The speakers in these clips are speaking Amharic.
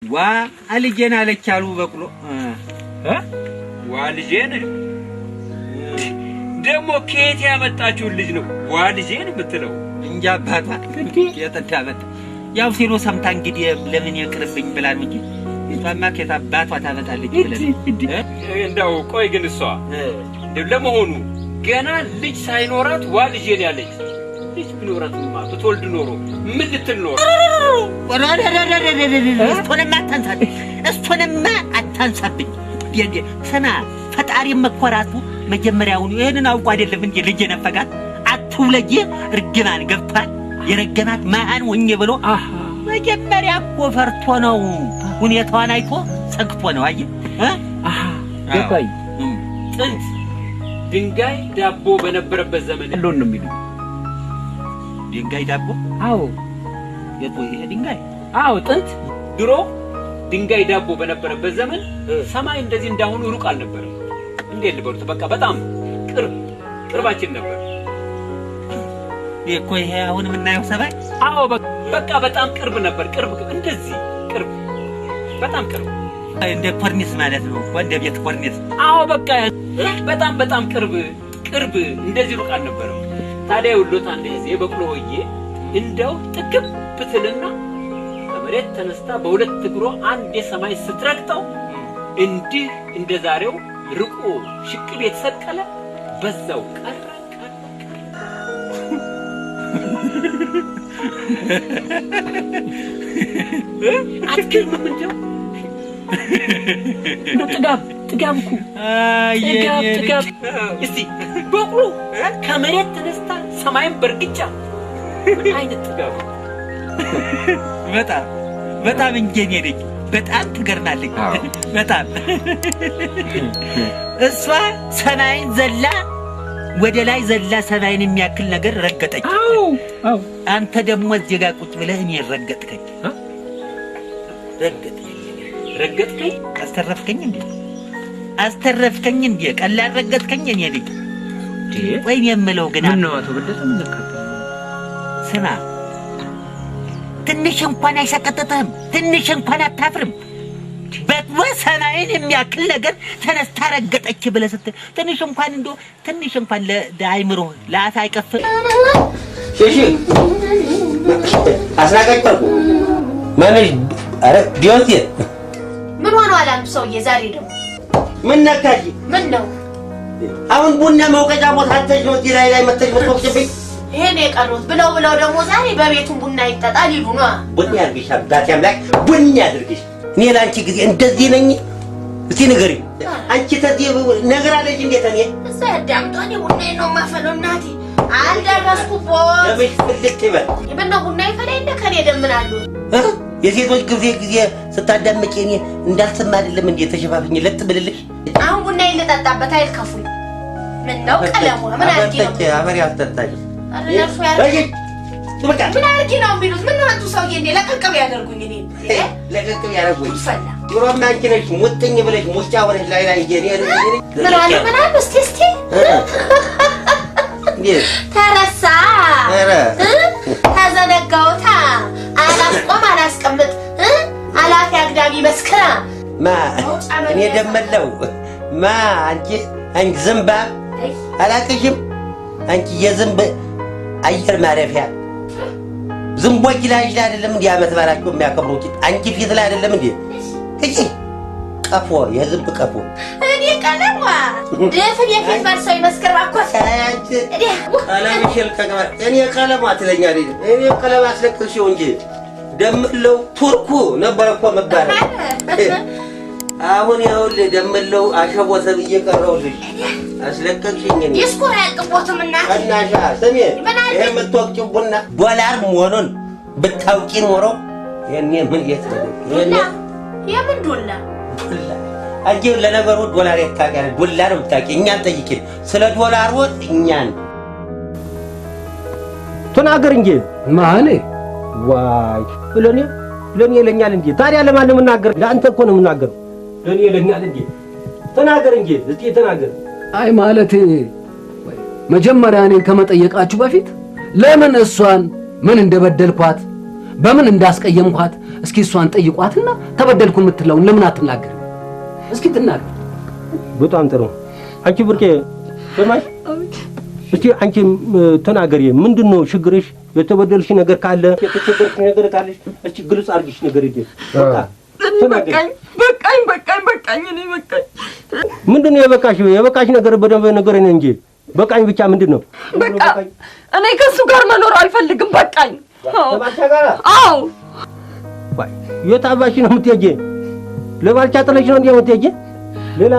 ዋ ልጄን አለች አሉ በቅሎ። ዋ ልጄን ደግሞ ከየት ያመጣችውን ልጅ ነው ዋ ልጄን የምትለው? እንጃ አባቷ የት እንዳመጣ። ያው ሲሉ ሰምታ እንግዲህ ለምን ይቅርብኝ ብላ ነው እንጂ እሷማ ከየት አባቷ ታመጣለች ብለን። እንደው ቆይ ግን እሷ እንደው ለመሆኑ ገና ልጅ ሳይኖራት ዋ ልጄን ያለች ልጅ ቢኖራትማ ብትወልድ ኖሮ ምን ልትል ኖሮ? እሱንማ አታንሳብኝ፣ እሱንማ አታንሳብኝ። እንዴ ስማ፣ ፈጣሪም እኮ ራሱ መጀመሪያውኑ ይሄንን አውቆ አይደለም እንዴ ልጅ የነፈጋት? አትውለጂ እርግማን ገብቷል። የረገማት መሀን ሆኜ ብሎ መጀመሪያ እኮ ፈርቶ ነው፣ ሁኔታዋን አይቶ ሰግቶ ነው። አየህ ገባኝ። ጥንት ድንጋይ ዳቦ በነበረበት ዘመን ያለውን ነው የሚሉኝ። ድንጋይ ዳቦ? አዎ። የቱ ይሄ ድንጋይ? አዎ፣ ጥንት ድሮ ድንጋይ ዳቦ በነበረበት ዘመን ሰማይ እንደዚህ እንዳሁኑ ሩቅ አልነበረም። እንዴት ልበሉት? በቃ በጣም ቅርብ ቅርባችን ነበር። እኮ ይሄ አሁን የምናየው ሰማይ? አዎ፣ በቃ በጣም ቅርብ ነበር። ቅርብ እንደዚህ ቅርብ፣ በጣም ቅርብ። እንደ ኮርኒስ ማለት ነው እኮ፣ እንደ ቤት ኮርኒስ። አዎ፣ በቃ በጣም በጣም ቅርብ ቅርብ፣ እንደዚህ ሩቅ አልነበረም። ታዲያ ይኸውልዎት አንድ ጊዜ በቅሎ ሆዬ እንደው ጥግብ ብትልና ከመሬት ተነስታ በሁለት እግሯ አንድ የሰማይ ስትረግጠው እንዲህ እንደ ዛሬው ርቆ ሽቅብ የተሰቀለ በዛው ቀረ ቀረ ቀረ። አትገርምም? እንደው እንደው ጥጋብ ጥጋብ እኮ ጥጋብ ጥጋብ። እስቲ በቅሎ ከመሬት ተነስታ ሰማይን በርግጫ ምን አይነት ጥጋብ! በጣም በጣም እንጀኔ ነች። በጣም ትገርማለች። በጣም እሷ ሰማይን ዘላ ወደ ላይ ዘላ ሰማይን የሚያክል ነገር ረገጠች። አዎ አዎ። አንተ ደግሞ እዚህ ጋር ቁጭ ብለህ እኔን ረገጥከኝ። ረገጥከኝ ረገጥከኝ? አስተረፍከኝ እንዴ? አስተረፍከኝ እንዴ? ቀላል ረገጥከኝ እኔ ልጅ። ወይም የምለው ግን ምን ነው አቶ በለጠ ምን ነካብህ? ስማ፣ ትንሽ እንኳን አይሰቀጥጥህም? ትንሽ እንኳን አታፍርም? በቅሎ ሰማይን የሚያክል ነገር ተነስታ ረገጠች ብለህ ስትል ትንሽ እንኳን እንደው ትንሽ እንኳን ለአእምሮህ ለአፍ አይቀፍም? እሺ አስናቀች ወርቁ ማነሽ? ኧረ ቢዮንሴ። ምን ሆነዋል አንቱ ሰውዬ ዛሬ ደግሞ? ምን ነካሽ? ምን ነው? አሁን ቡና መውቀጫ ቦታ አጥተሽ ነው እዚህ ላይ ላይ መተሽ የምትወቅጭብኝ? ይሄን የቀሩት ብለው ብለው ደግሞ ዛሬ በቤቱን ቡና ይጠጣል ይሉ ነው። ቡና ያድርግሽ አባቴ አምላክ፣ ቡና ያድርግሽ። እኔ ለአንቺ ጊዜ እንደዚህ ነኝ? እስቲ ንገሪኝ። አንቺ ተዚህ ነገር አለሽ እንዴት እኔ? እዛ ያዳምጧ። እኔ ቡናዬን ነው የማፈለው እናቴ። አልደረስኩበት። ለምሽ ፍልት ይበል። ምነው ቡና ይፈላ የለ ከኔ ደምናሉ። የሴቶች ጊዜ ጊዜ ስታዳምጪ እኔ እንዳልሰማ አይደለም እንዴ ተሸፋፍኝ ለጥ ብልልሽ? አሁን ቡናዬን ልጠጣበት አይልከፉኝ። ምነው ቀለሟ ምን አድርጊ ነው? አፈር ያስጠጣሽ። ኧረ ለእርሶ ያድርግ። ምን አድርጊ ነው የሚሉት? ምነው አንቱ ሰውዬ እንዴ ለቅቅብ ያደርጉኝ እኔን? ለቅቅብ ያደርጉኝ። ፈላ። ድሮም አንቺ ነሽ ሙጥኝ ብለሽ ሙጫ ሆነሽ ላይ ላይ እኔ ምን አሉ ምን አሉ? እስቲ እስቲ። ተረሳ። ኧረ። ተዘነጋውታ። አላስቆም አላስቀምጥ አላፊ አግዳሚ መስክራ። ማ እኔ ደመለው ማ አንቺ አንቺ ዝምባ አላቅሽም። አንቺ የዝንብ አየር ማረፊያ ዝንቦች ላይ አይደለም እንዴ አመት በዓላቸው የሚያከብሩት? አንቺ ፊት ላይ አይደለም እንዴ? እጂ ቀፎ የዝንብ ቀፎ። እኔ ቀለሟ ድፍን የፊት በርሰው ይመስክር እባክዎት። አንቺ ቀለምሽን ከቀባ እኔ ቀለሟ ትለኛለች። እኔ ቀለም አስለቅሽው እንጂ ደምለው ቱርኩ ነበር እኮ መባለው። አሁን ይኸውልህ ደምለው አሸቦ ተብዬ ቀረሁልሽ። አስለቀቅሽኝ። እኔ ዲስኩር አያልቅቦትም እናቴ። ቀናሻ ስሚ፣ ይሄ የምትወቅጪው ቡና ዶላር መሆኑን ብታውቂ ኖሮ ይሄኔ ምን የት ነው? ዱላ? የምን ዱላ? ዱላ። አንቺ ለነገሩ ዶላር የት ታውቂያለሽ? ዱላ ነው የምታውቂ። እኛን ጠይቂን ስለ ዶላር ወጥ እኛን ተናገር እንጂ። ማን? ዋይ ለኔ ለኔ ይለኛል እንዴ? ታዲያ ለማን ነው የምናገር? ለአንተ እኮ ነው የምናገረው። ለኔ ይለኛል እንዴ? ተናገር እንጂ እስቲ ተናገር። አይ ማለቴ መጀመሪያ እኔን ከመጠየቃችሁ በፊት ለምን እሷን ምን እንደበደልኳት በምን እንዳስቀየምኳት እስኪ እሷን ጠይቋትና ተበደልኩ የምትለውን ለምን አትናገር? እስኪ ትናገር። በጣም ጥሩ። አንቺ ብርቄ ሰማሽ? እስቲ አንቺ ተናገሪ። ምንድነው ችግርሽ? የተበደልሽ ነገር ካለ የተቸገርሽ ነገር ካለሽ እስቲ ግልጽ አድርጊሽ ነገር ይዴ በቃ ተናገሪ። በቃኝ በቃኝ በቃኝ እኔ በቃኝ። ምንድነው የበቃሽ? የበቃሽ ነገር በደንብ ንገሪኝ እንጂ በቃኝ ብቻ ምንድነው? በቃ እኔ ከሱ ጋር መኖር አልፈልግም። በቃኝ። ከባልቻ ጋር? አዎ። የት አባሽ ነው የምትሄጂ? ለባልቻ ጥለሽ ነው እንዴ የምትሄጂ? ሌላ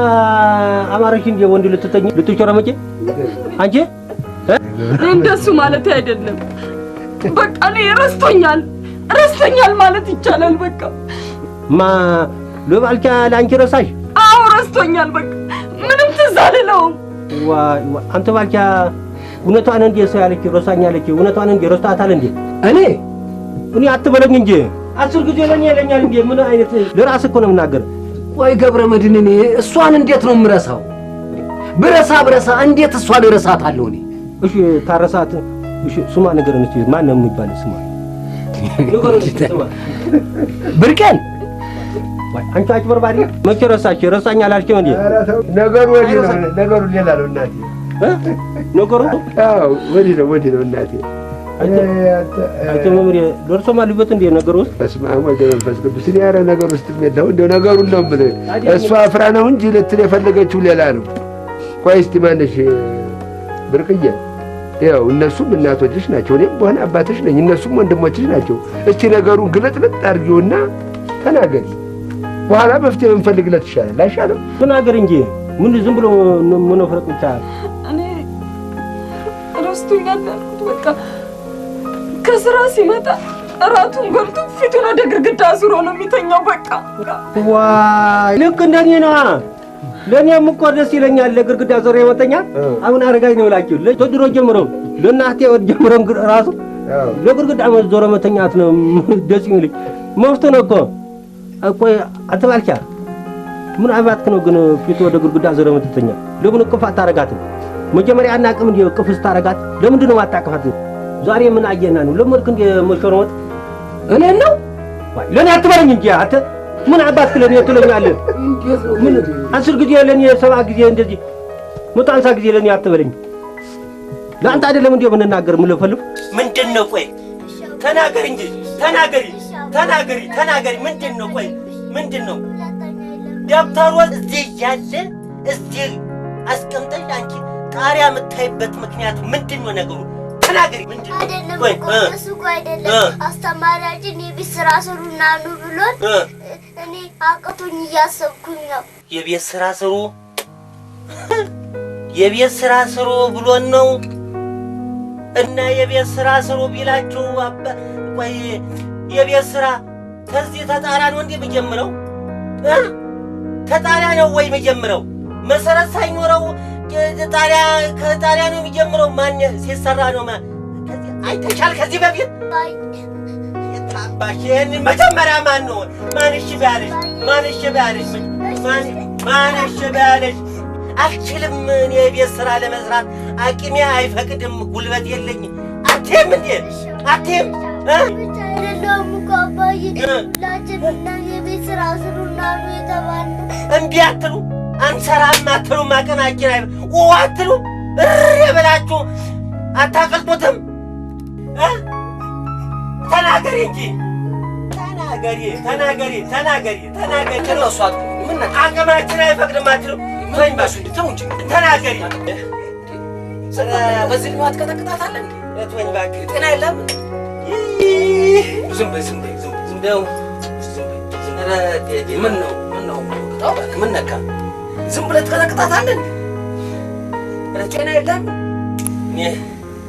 አማረሽ እንዴ ወንድ ልትተኝ ልትሸረመጪ አንቺ? እኔ እንደሱ ማለት አይደለም። በቃ እኔ ረስቶኛል ረስቶኛል ማለት ይቻላል። በቃ ማ ለባልቻ ለአንቺ ረሳሽ? አዎ ረስቶኛል። በቃ ምንም ትዝ አልለውም። ዋይ አንተ ባልቻ እውነቷን እንዴ ሰው ያለች ረሳኛለች? እውነቷን እንዴ ረስታታል እንዴ? እኔ አትበለኝ እንጂ 10 ጊዜ ለኛ ይለኛል እንዴ? ምን አይነት ለራስህ እኮ ነው የምናገር። ቆይ ገብረ መድህን እኔ እሷን እንዴት ነው የምረሳው? ብረሳ ብረሳ እንዴት እሷን እረሳታለሁ እኔ? እሺ ታረሳት። እሺ ስማ ንገረን እስኪ ማን ነው የሚባለው? ስማ ንገረን እስኪ ስማ። ብርቄን ወይ አንቺ አጭበርባሪ መቼ ረሳሽ? ረሳኝ አላልሽም እንዴ? ኧረ ተው ነገሩ ወዲህ ነው፣ ነገሩ ሌላ ነው እናቴ። ነገሩ? አዎ ወዲህ ነው ወዲህ ነው እናቴ። አንተ መምሬ ደርሶ ማልበት እንዴ ነገሩ ውስጥ? በስመ አብ ወወልድ ወመንፈስ ቅዱስ። እኔ ኧረ ነገር ውስጥ የለሁም እንደው ነገሩን ነው የምልህ። እሷ አፍራ ነው እንጂ ልትል የፈለገችው ሌላ ነው። ቆይ እስቲ ማነሽ ብርቅዬ፣ ያው እነሱም እናቶችሽ ናቸው፣ እኔም በሆነ አባትሽ ነኝ፣ እነሱም ወንድሞችሽ ናቸው። እስቲ ነገሩን ግልጥልጥ አድርጊውና ተናገሪ። በኋላ መፍትሄ ብንፈልግለት ይሻላል አይሻልም? ተናገር እንጂ ምን ዝም ብሎ መነፍረቅ ብቻ። እኔ ረስቶኛል ያልኩት በቃ ከስራ ሲመጣ እራቱን በልቶ ፊቱን ወደ ግድግዳ አዙሮ ነው የሚተኛው። በቃ ዋይ ልክ እንደኔ ነዋ። ለኔም እኮ ደስ ይለኛል ለግድግዳ ዞሮ የመተኛ። አሁን አረጋኝ ነው እላችሁ ለድሮ ጀምሮ ለእናቴ ወድ ጀምሮ ራሱ ለግድግዳ ዞሮ መተኛት ነው ደስ የሚለኝ። መፍትሄ ነው እኮ። ቆይ አንተ ባልቻ ምን አባትክ ነው ግን ፊቱ ወደ ግድግዳ ዞሮ የምትተኛ? ለምን እቅፍ አታረጋትም? መጀመሪያ አናውቅም እንዴ እቅፍ ስታረጋት? ለምንድን ነው የማታቅፋት? ዛሬ ምን አየህና ነው ለመድክ እንዴ መሸርሞት? እኔን ነው? ዋይ ለኔ አትበለኝ እንጂ አንተ ምን አባትክ ለኔ ትለኛለህ? ምን 10 ጊዜ ለኔ 7 ጊዜ እንደዚህ 150 ጊዜ ለኔ አትበለኝ። ለአንተ አይደለም እንዴ የምንናገር የምንለፈልፍ? ምንድነው? ቆይ ተናገር እንጂ ተናገሪ ተናገሪ ተናገሪ። ምንድነው? ቆይ ምንድነው? ደብተሩ እዚህ እያለ እዚህ አስቀምጠሽ አንቺ ጣሪያ የምታይበት ምክንያቱ ምንድነው ነገሩ? ተናገሪ። ምንድነው? አይደለም እኮ እሱ እኮ አይደለም አስተማሪያችን የቤት ስራ ስሩና ኑ ብሎን እኔ አቅቶኝ እያሰብኩኝ ነው። የቤት ስራ ስሩ የቤት ስራ ስሩ ብሎን ነው። እና የቤት ስራ ስሩ ቢላችሁ አባ ቆይ የቤት ስራ ከዚህ ተጣራ ነው እንዴ የሚጀምረው? ተጣሪያ ነው ወይ የሚጀምረው? መሰረት ሳይኖረው ጣሪያ ከጣሪያ ነው የሚጀምረው? ማን ሲሰራ ነው? አይተሻል ከዚህ በፊት? የታባሽ ይሄን መጀመሪያ ማን ነው? ማን እሺ ቢያለሽ? ማን እሺ ቢያለሽ? ማን እሺ ቢያለሽ? አልችልም እኔ የቤት ስራ ለመስራት አቅሜ አይፈቅድም፣ ጉልበት የለኝም። አትይም እንዴ? አትይም? አይደለም እኮ አባዬ፣ ሁላችንም የቤት ስራ ስሩና ነው የተባልነው። እምቢ አትሉ፣ አንሰራም አትሉ፣ አቅማችን አይ ኦ አትሉ፣ እሪ ብላችሁ አታቀልጡትም? ተናገሪ እንጂ ተናገሪ ተናገሪ ተናገሪ ተናገሪ። አቅማችን አይፈቅድም አትሉ። ተወኝ እባክሽ፣ ተው እንጂ ተናገሪ። በዚህ እድሜዋ ትቀጠቅጣታለህ እንዴ? ተወኝ እባክህ። ጤና የለህም? ዝም በይ ዝም በይ ዝም በይ እንደው ዝም በይ። ምን ነው ምን ነው? ተው እባክህ፣ ምን ነካ? ዝም ብለህ ትቀጠቅጣታለህ እንዴ? ጤና የለህም?